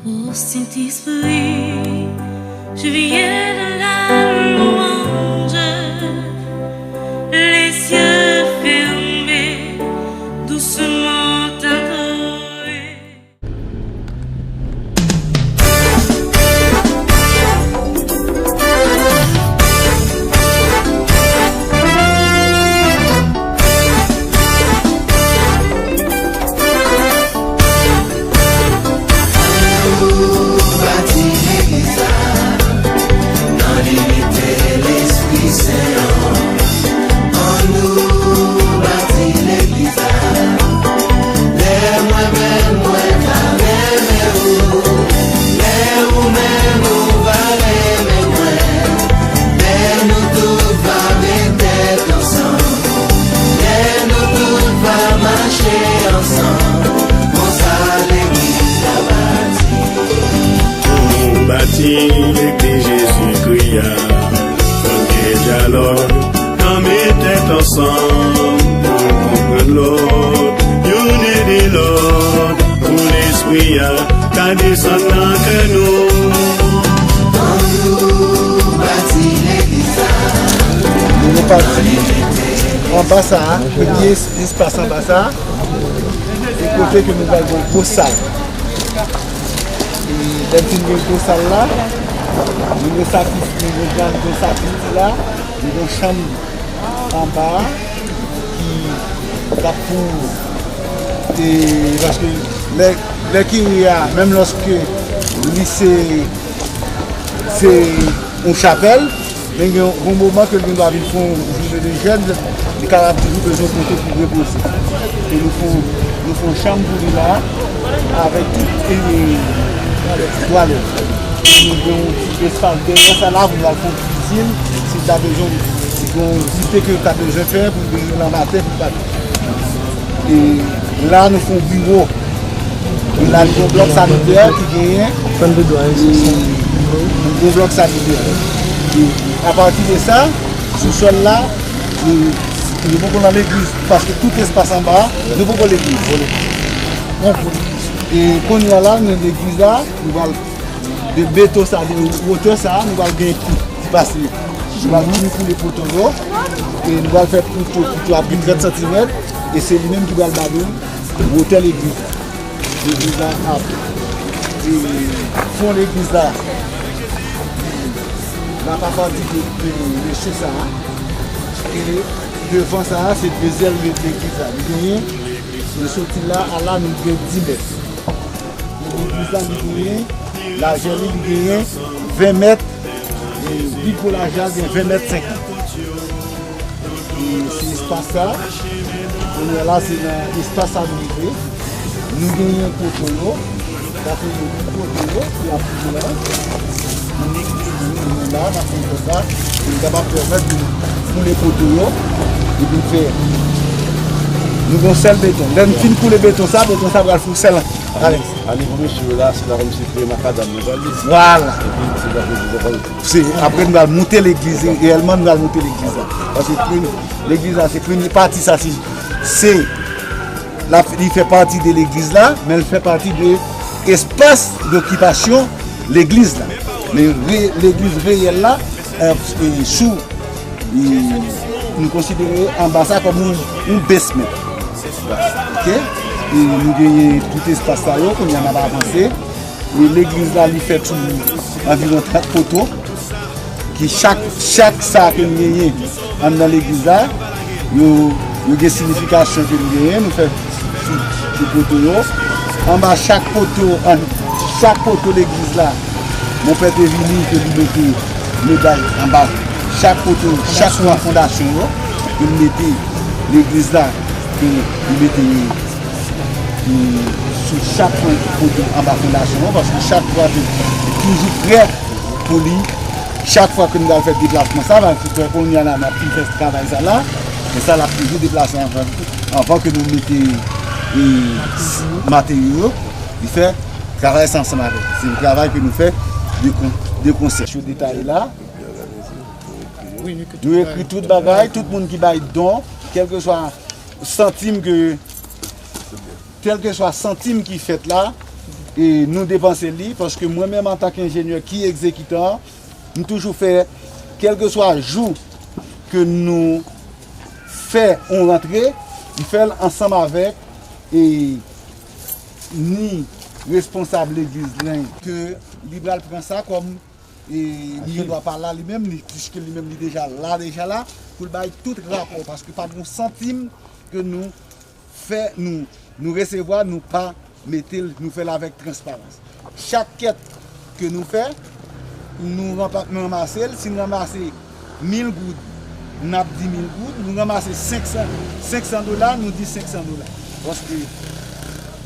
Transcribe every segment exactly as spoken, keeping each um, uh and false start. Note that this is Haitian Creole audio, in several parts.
Ô Saint-Esprit, je viens à la louange, les yeux fermés, doucement t'adorer. Annou bati legliz la nan linite Lespri Sen an. Annou bati legliz la. Lè mwen menm mwen va renmen ou, lè ou menm ou va renmen mwen, lè nou tout va met tèt ansanm, lè nou tout va mache ansanm, konsa legliz la bati. Pou bati legliz Jezikri a, fò n gen dyalòg, ann met tèt ansanm pou n konprann lòt, youn ede lòt, pou Lespri a ka desann nan kè nou. Annou bati legliz la. Nou pati anba sa a, premye espas anba sa a, se kote ke nou pral gen yon gwo sal. E lè n fin gen gwo sal la, nou gen sakristi, nou gen gran, nou gen sakristi la, nou gen chanm anba a ki t ap pou, e, paske lè, lè kire a, menm lòske li se, se yon chapèl, men gen yon moman ke l gen dwa vin fè yon jounen de jèn, li kapab toujou bezwen kote pou repoze. E nou fè, nou fè yon chanm pou li la, avèk tout, e, twalèt. Nou gen yon ti espas dèyè sa la pou l al fè yon ti kizin, si l ta bezwen, si gen yon dite ke l ta bezwen fè, pou l bezwen nan maten, pou l pa. E la, nou fè yon biwo. E la, nou gen yon blòk sanitè ki genyen. Fè n de dwa, wi, se sa. Nou gen yon blòk sanitè. E apati de sa, sou sòl la, nou, nou poko nan legliz, paske tout espas anba a, nou poko legliz. E kounye a la, nan legliz la, nou pral de beton sa, de wotè sa, nou pral gen kou ki pase. Nou pral fini koule poto yo, e nou pral fè poto, poto ap gen trant santimèt, e se li menm ki pral ba nou wotè legliz la. Legliz la ap, e fon legliz la, l ap apati de, de mesye sa, e devan sa, se de zèl legliz la. Li genyen, nou soti la, a la, nou gen dis mèt. Legliz la, li genyen, lajè li, li genyen ven mèt, e pi gwo lajè a gen ven mèt senkant. E se espas sa, kounye a la, se nan espas sa nou rive. Nou genyen poto yo, sa se poto yo ki ap boule la. Nou, nou, nou la, n ap fè konsa, pou nou kapab pèmèt nou koule poto yo, epi n fè, nou gen yon sèl beton. Lè n fin koule beton sa, beton sa pral fè yon sèl. Ale. Anivo mesye yo la, se la kòmsi premye makadam nou pral li. Vwala. Epi se la pou nou pral. Se, apre nou pral moute legliz, reyèlman nou pral moute legliz la. Paske premye, legliz la, se premye pati sa, se, se, la, li fè pati de legliz la, men l fè pati de espas dokipasyon legliz la. Men re-, legliz reyèl la, e, e, sou, e, nou konsidere anba sa kòm yon, yon basement. Ok? E nou genyen tout espas sa yo, kounye a n ap avanse. E legliz la, li fè tou anviwon trant poto, ki chak, chak sa ke n genyen anndan legliz la, yo, yo gen siyifikasyon ke n genyen, nou fè sou, sou poto yo. Anba chak poto, an, chak poto legliz la, monpè te vini ke li mete meday anba chak poto, chak fondasyon yo, ke l mete legliz la, ke li mete, e, sou chak poto anba fondasyon an, paske chak fwa te toujou prè pou li, chak fwa ke nou pral fè deplasman sa, paske kounye a la, n ap fin fè travay sa la, men sa l ap toujou deplase anvan, anvan ke nou mete, e, materyo yo, li fè travay sa ansanm avèk. Se yon travay ke nou fè de kon-, de konsè. Yo detaye la. Nou ekri tout bagay, tout moun ki bay don, kèlkeswa santim ke, kèlkeswa santim ki fèt la, E nou depanse li, paske mwen menm antanke enjenyè ki egzekitan, m toujou fè, kèlkeswa jou ke nou fè yon rantre, m fè l ansanm avèk, e, ni responsab legliz lan, ke li pral pran sa kòm, e, li gen dwa pa la li menm, li, piske li menm li deja la, deja la, pou l bay tout rapò, paske pa gen yon santim ke nou fè, nou, nou resevwa, nou pa mete l, nou fè l avèk transparans. Chak kèt ke nou fè, nou ranpa-, nou ranmase l, si n ranmase mil goud, n ap di mil goud, nou ranmase senk san, senk san dola, nou di senk san dola. Paske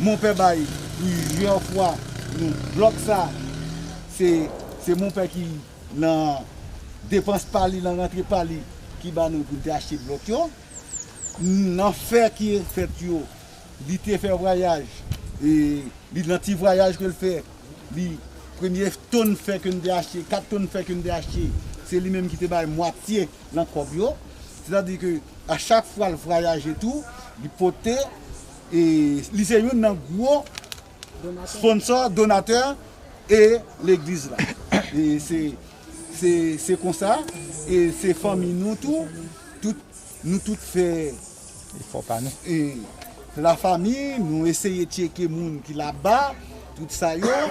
monpè bay plizyè fwa nou blòk sa, se, se monpè ki nan depans pa li, nan rantre pa li, ki ba nou pou n te achte blòk yo. Nan fè ki fèt yo, li te fè vwayaj, e li nan ti vwayaj ke l fè, li premye tonn fè ke n te achte, kat tonn fè ke n te achte, se li menm ki te bay mwatye nan kòb yo. Sètadi ke a chak fwa l vwayaje tou, li pote, e li se youn nan gwo sponsor, donatè e legliz la. E se, se, se konsa, e se fanmi nou tou, tout, nou tout fè efò pa nou. E lafanmi, nou eseye tcheke moun ki laba, tout sa yo,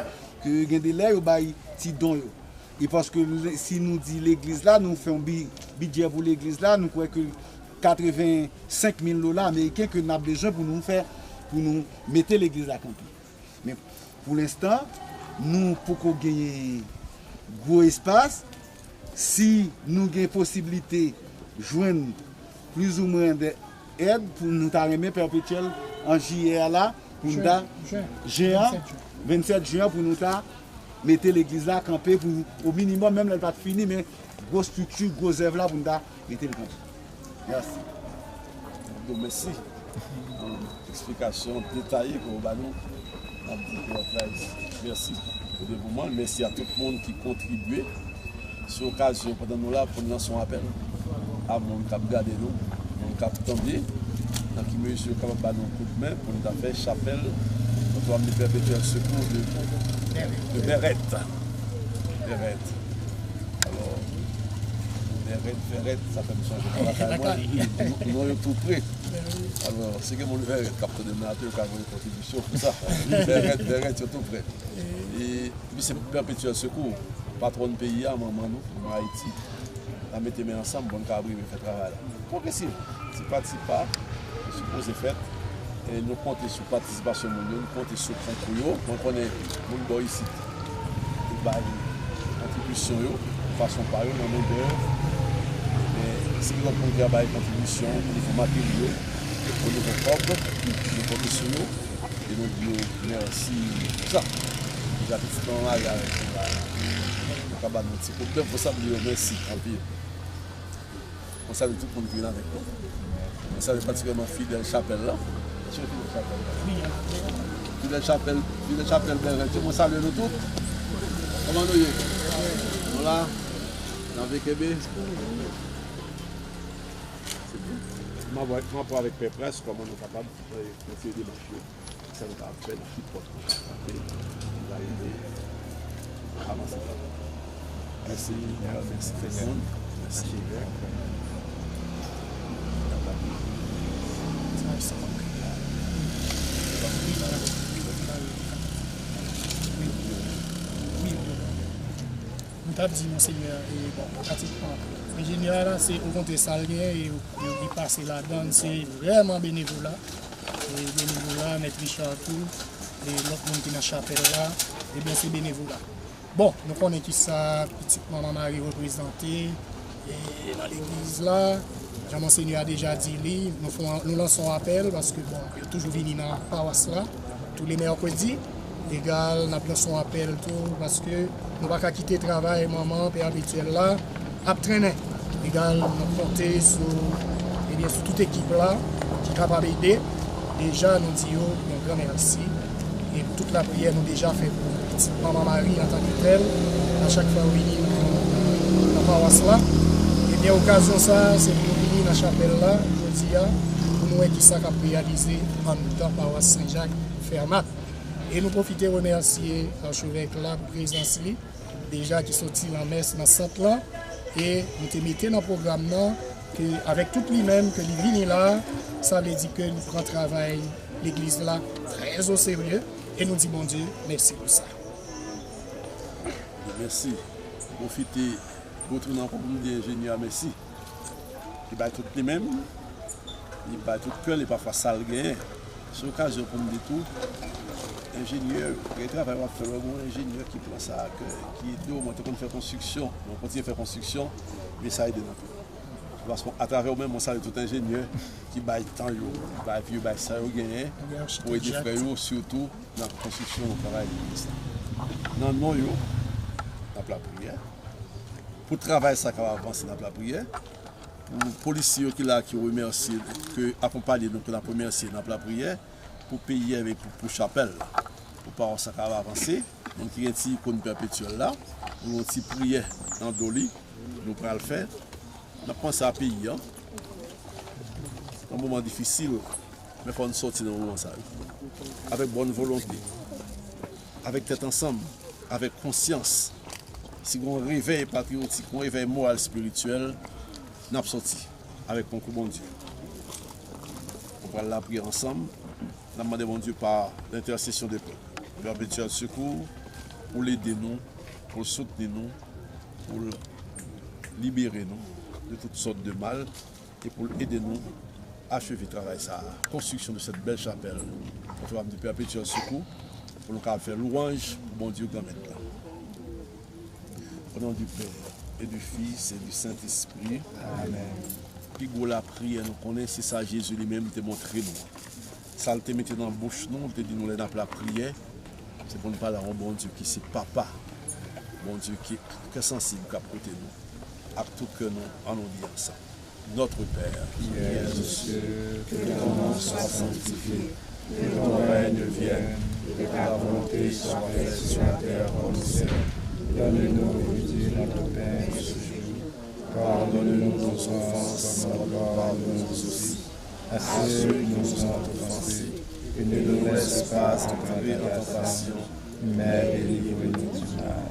ke gen de lè yo bay ti don yo. E paske le-, si nou di legliz la, nou fè yon bi-, bidjè pou legliz la, nou kwè ke katreven senk mil dola ameriken ke n ap bezwen pou nou fè, pou nou mete legliz la kanpe. Men pou lenstan, nou poko genyen gwo espas. Si nou gen posiblite jwenn plizoumwen de èd pou nou ta renmen Pèpetyèl an jiyè a la, pou nou ta, jen an, vennsèt jen an, pou nou ta mete legliz la kanpe pou, o minimòm, menm lè l pa t fini, men gwo estrikti, gwo zèv la pou nou ta mete l kanpe. Mèsi. Bon, mèsi pou eksplikasyon detaye ke w ba nou. N ap di ke w ap mèsi pou devouman l. Mèsi a tout moun ki kontribye. Se okazyon pandan nou la pou n lanse yon apèl a moun k ap gade nou, moun k ap tande, nan ki mezi yo kapab ba nou kout men pou n ta fè chapèl Notre Dame de Perpétuel Secours de, de Bèrèt. Bèrèt. Alò, Bèrèt, Bèrèt, sa fè m sonje nan lakay mwen. Non, non yo tou pre. Alò, si gen moun Bèrèt k ap tande m la tou, yo ka voye kontribisyon pou sa. Bèrèt, Bèrèt, yo tou pre. E, epi se Perpétuel Secours, patwòn peyi a, manman nou, manman Ayiti, la mete men ansanm pou n ka rive fè travay la. Pwogresiv, ti pa ti pa, li sipoze fèt. E nou konte sou patisipasyon moun yo, nou konte sou konkou yo. Mwen konnen moun bò isit, yo bay kontribisyon yo, fason pa yo, nan men dèv. Men, si gen lòt moun ki ap bay kontribisyon, o nivo materyo, o nivo kòb, nou konte sou yo. E nou di yo mèsi pou sa. Deja pitit manman Mari avèk nou la, yo ka ba nou ti kout men pou sa, nou di yo mèsi anpil. Mwen salye tout moun ki vin avèk nou. Mwen salye patikilyaman fidèl chapèl la. Èske fidèl chapèl la? Fidèl chapèl, fidèl chapèl Bèvètye, mwen salye nou tout. Kòman nou ye? Nou la? N ap kenbe? M ap, m ap wè avèk pè près kòman nou kapab, eh, kontinye demach yo. Sa nou ka ap fè nan ki pòt nou ka frape, nou ka rive avanse travay. Mèsi, mèsi tout moun. Mèsi. M t ap di Monsenyè, e, bon, pratikman, enjenyè a la, se okontrè sa l genyen, e, e li pase ladan l, se vrèman benevola. E benevola, Mèt Richard tou, e lòt moun ki nan chapèl la, ebyen, se benevola. Bon, nou konnen kisa pitit Manman Mari reprezante, e nan legliz la, jan Monsenyè a deja di li, nou fè yon, nou lanse yon apèl, paske, bon, yo toujou vini nan pawas la, tou le mèkredi, egal, n ap lanse yon apèl tou, paske nou pa ka kite travay manman pèpetyèl la ap trennen. Egal, nou konte sou, ebyen, sou tout ekip la ki kapab ede. Deja, nou di yo yon gran mèsi. E pou tout lapriyè nou deja fè pou pitit Manman Mari antanke tèl, a chak fwa yo vini nan, nan pawas la, ebyen, okazyon sa a, se pou nou vini nan chapèl la, jodi a, pou nou wè kisa k ap reyalize anndan pawas Sen Jak Fèmat. E nou pwofite remèsye achevèk la pou prezans li, deja ki soti nan mès nan sant lan, e nou te mete nan pwogram nan ke avèk tout li menm ke li vini la, sa vle di ke nou pran travay legliz la trè o serye, e nou di Bondye mèsi pou sa. Mèsi. Pwofite retounen ankò pou m di enjenyè a mèsi. Li bay tout li menm, li bay tout kè l, e pafwa sa l genyen. Se okazyon pou m di tou, enjenyè, gen travay w ap fè, lè w gen yon enjenyè ki pran sa a kè, ki ede w, mwen te konn fè konstriksyon, mwen kontinye fè konstriksyon, men sa ede n anpil. Paske atravè w menm, mwen salye tout enjenyè ki bay tan yo, bay vi yo, bay sa yo genyen pou ede frè yo, sitou nan konstriksyon travay legliz la. Nan non yo, n ap lapriyè. Pou travay sa kapab avanse, n ap lapriyè. Pou polisye yo ki la, ki remèsye, ki akonpaye nou, ke n ap remèsye, n ap lapriyè. Pou peyi a, epi pou, pou chapèl la. Pou pawòs la kapab avanse. Moun ki gen ti ikòn pèpetyèl la, nou yon ti priyè nan do li, nou pral fè. N ap panse a peyi a. Nan moman difisil, men fò n sòti nan moman sa yo. Avèk bòn volonte, avèk tèt ansanm, avèk konsyans. Si gon revèy patriyotik, gon revèy moral espirityèl, n ap sòti avèk konkou Bondye. Nou pral lapriyè ansanm, n ap mande Bondye pa lentèsesyon de pèp pèpetyèl sekou, pou l ede nou, pou l soutni nou, pou l libere nou de tout sòt de mal, e pou l ede nou acheve travay sa a, konstriksyon de sèt bèl chapèl, nou kapab di pèpetyèl sekou, pou nou kapab fè lwanj pou Bondye Granmèt la. O non di Pè, e di Fis, e di Sentespri. Amèn. Pi gwo lapriyè nou konnen, se sa Jezi li menm te montre nou. Sa l te mete nan bouch nou, li te di nou lè n ap lapriyè, se pou n pale a yon Bondye ki se Papa, Bondye ki kè sansib k ap koute nou, ak tout kè nou, an nou di ansanm. Notre Père, qui es aux cieux, que ton nom soit sanctifié, que ton règne vienne, que ta volonté soit faite sur la terre comme au ciel. Donne-nous aujourd'hui notre pain de ce jour. Pardonne-nous nos offenses, comme nous pardonnons aussi à ceux qui nous ont offensés. Et ne nous laisse pas entrer en tentation, mais délivre-nous du mal.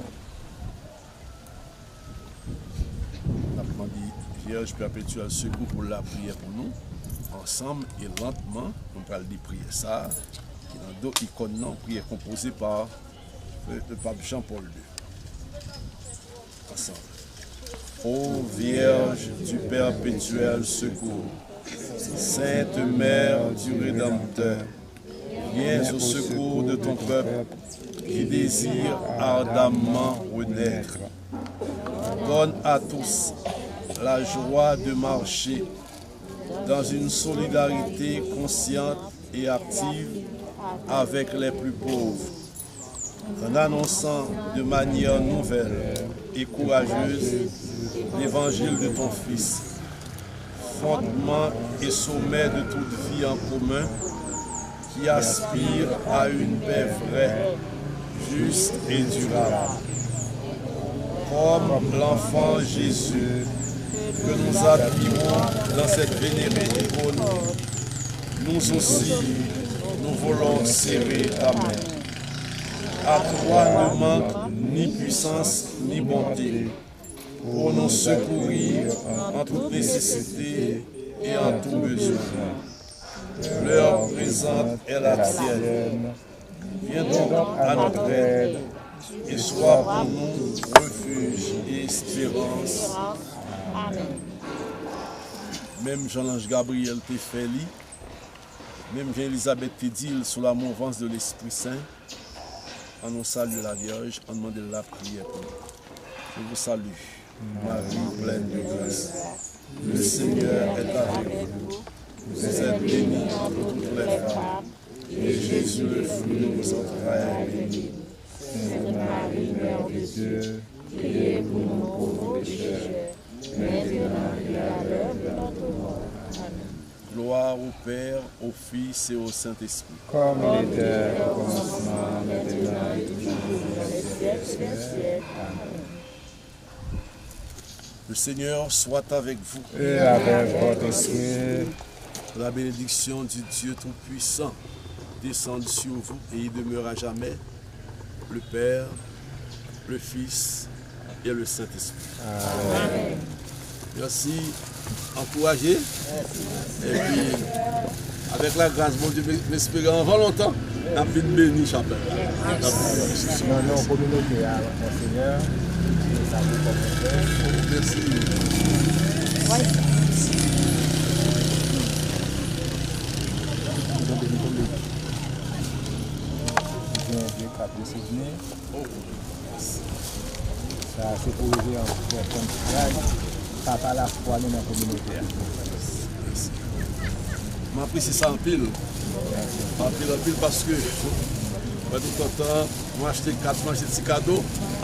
N ap mande Vyèj Pèpetyèl Sekou pou lapriyè pou nou, ansanm e lantman, nou pral li priyè sa a, ki nan do ikòn nan, priyè konpoze pa, euh, le Pape Jean-Paul deux. Ansanm. Ô Vierge du perpétuel secours, Sainte Mère du Rédempteur, viens au secours de ton peuple qui désire ardemment renaître. Donne à tous la joie de marcher dans une solidarité consciente et active avec les plus pauvres, en annonçant de manière nouvelle et courageuse l'évangile de ton Fils, fondement et sommet de toute vie en commun, qui aspire à une paix vraie, juste et durable. Comme l'enfant Jésus que nous admirons dans cette vénérée icône, nous aussi, nous voulons serrer ta main. À toi ne manque ni puissance ni bonté pour nous secourir en toute nécessité et en tout besoin. L'heure présente est la tienne. Viens donc à notre aide et sois pour nous refuge et espérance. Amen. Menm jan lanj Gabriyèl te fè li, menm jan Elizabèt te di l sou lamouvans de Lespri Sen, ann nou salye Lavyèj, ann mande l lapriyè pou nou. Je vous salue, Marie pleine de grâce, le Seigneur est avec vous. Vous êtes bénie entre toutes les femmes, et Jésus, le fruit de vos entrailles, est béni. Sainte Marie, Mère de Dieu, priez pour nous pauvres pécheurs, maintenant et à l'heure de notre mort. Amen. Gloire au Père, au Fils et au Saint-Esprit. Comme il était au commencement, maintenant et toujours, dans les siècles des siècles. Amen. Le Seigneur soit avec vous. Et avec votre esprit. La bénédiction du Dieu Tout-Puissant, descende sur vous et y demeure à jamais, le Père, le Fils et le Saint-Esprit. Amen. Merci. Ankouraje. Epi, avèk lagras Bondye, m espere anvan lontan, n ap vin beni chapèl la. Nan non kominote a, Monseyè, nou sa pou kòm nou fè. Mèsi. Tonbe, nou tonbe. Gen de kat de souvni. Sa se pou reveran frè Frank Gray, papa lafwa nou nan kominote a. M apresye sa anpil. Anpil, anpil, paske mwen tou kontan, mwen achte kat, mwen achte ti kado,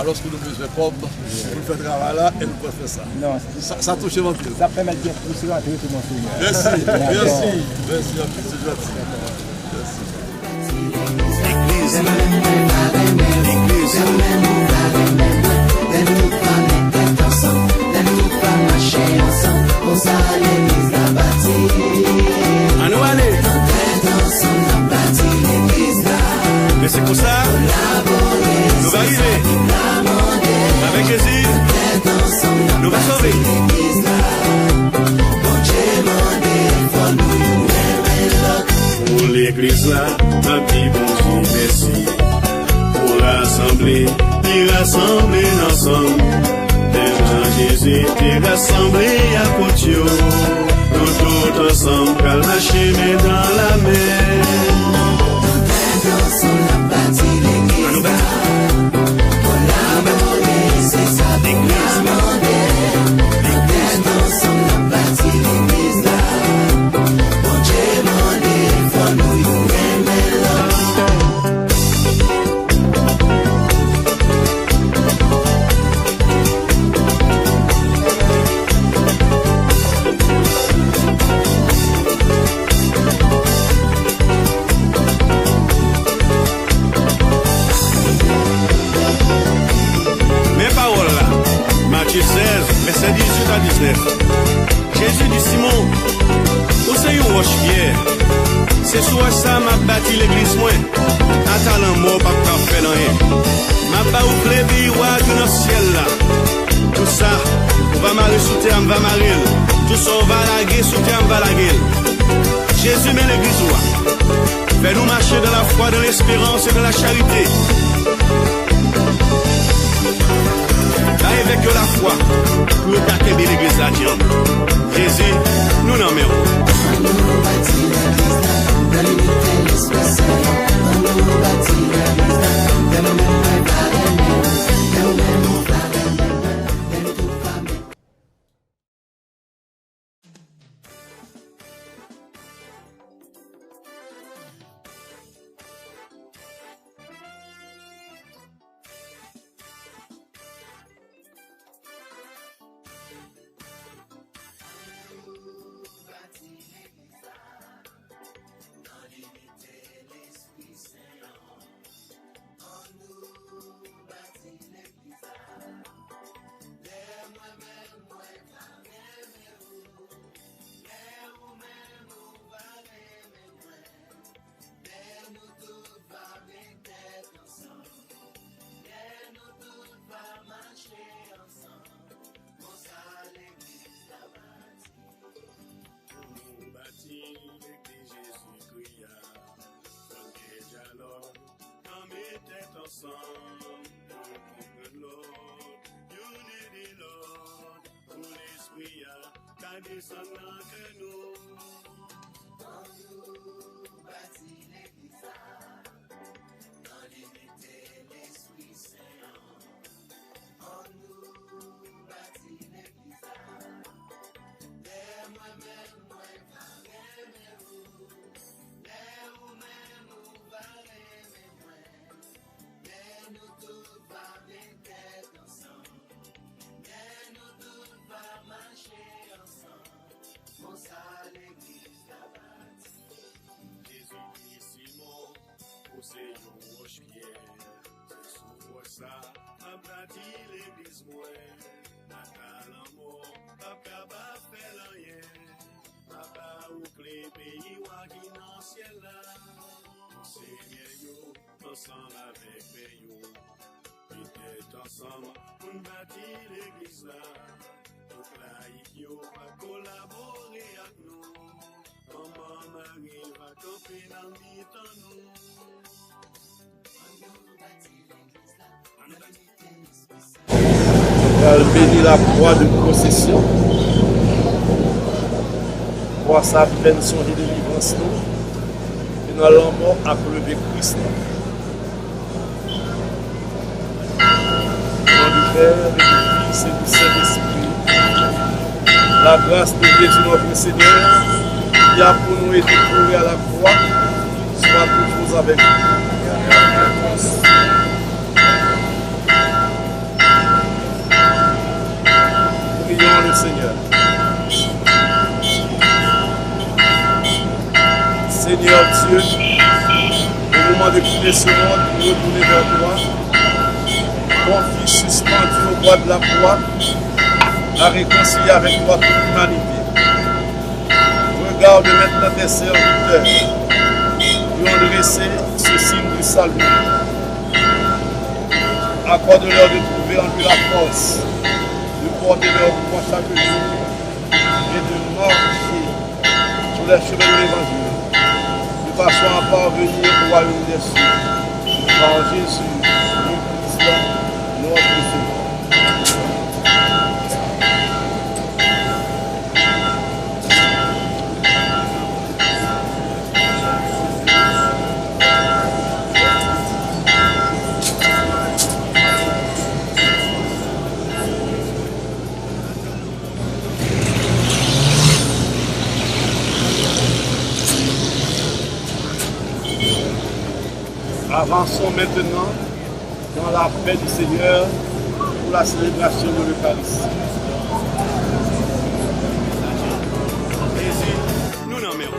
alòske nou bezwen kòb pou n fè travay la, e nou pral fè sa. Non. Sa, sa touche m anpil. Sa pèmèt gen plis rantre tou, Monseyè. Mèsi, mèsi, mèsi anpil, se janti. Legliz, legliz, lè nou tout pa met tèt ansanm, lè nou tout pa mache ansanm, konsa legliz la bati. Ann nou ale. Tèt ansanm n ap bati legliz la. Men se konsa nou va rive. Avèk Jezi, nou va sove. Bondye mande fò nou youn renmen lòt. Pou legliz la, n ap di Bondye mèsi. Pou rasanble, li rasanble n ansanm. Menm jan Jezi te rasanble apot yo. Nou tout ansanm pral mache men dan la men. Tèt ansanm n ap bati legliz la. Kolabore, se sa Bib la mande. Tèt ansanm n ap bati legliz la. Bondye mande fò nou youn renmen lòt. Men pawòl la, Matye sèz, vèsè dizuit a diznèf. Jezi di Simon, ou se yon wòch fyè. Se sou wòch sa a m ap bati legliz mwen. Ata lanmò p ap ka fè l anyen. M ap ba ou kle peyi wa a ki nan syèl la. Tout sa ou va mare sou tè a, m va mare l. Tout sa ou va lage sou tè a, m va lage l. Jezi men legliz ou a. Fè nou mache dans la foi, dans l'espérance et dans la charité. Bay evèk yo lafwa pou yo ka kenbe legliz la dyanm. Jezi, nou nan men w. Ann nou bati legliz la, nan linite Lespri Sen an. Ann nou bati legliz la, lè mwen menm mwen pa renmen, lè ou menm ou pa renmen mwen, lè nou tout pa menm. Lè nou tout va met tèt ansanm, lè nou tout va mache ansanm, konsa legliz la bati. Pou nou bati legliz Jezikri a, fò n gen dyalòg, ann met tèt ansanm, pou n konprann lòt, youn ede lòt, pou Lespri a ka desann nan kè nou. Ann nou bati legliz la, nan linite Lespri Sen an. Ann nou bati legliz la. Lè mwen menm mwen pa renmen ou, lè ou menm ou pa renmen mwen, lè nou tout va met tèt ansanm, lè nou tout va mache ansanm, konsa legliz la bati. Jezi di Simon, ou se yon wòch fyè, se sou wòch sa m ap bati legliz mwen. Ata lanmò p ap kapab fè l anyen. M ap ba ou kle peyi wa ki nan syèl la. Pou Senyè yo, ansanm avèk frè yo, petèt ansanm pou n bati legliz la. Tout layik yo va kolabore ak nou. Manman Mari va kanpe nan mitan nou. Ann nou bati legliz la. Ann nou bati. Pral beni lapwa de pwosesyon. Pwa sa ap fè n sonje delivrans nou. E nan lanmò ak leve Kris la. Au nom du Père et du Fils et du Saint-Esprit. La grâce de Jésus notre Seigneur, qui a pour nous été fourré à la croix, soit toujours avec vous. Prions le Seigneur. Seigneur Dieu, au moment de quitter ce monde pour retourner vers toi, ton Fils suspendu au bois de la croix a réconcilié avec toi toute l'humanité. Regarde maintenant tes serviteurs qui ont dressé ce signe du salut. Accorde-leur de trouver en lui la force de porter leur croix chaque jour et de marcher sur les chemins de l'Évangile, de façon à parvenir au royaume des cieux. Par Jésus, le Christ, notre Sauveur. Avançons maintenant dans la paix du Seigneur pour la célébration de l'Eucharistie. Jezi, nou nan men w.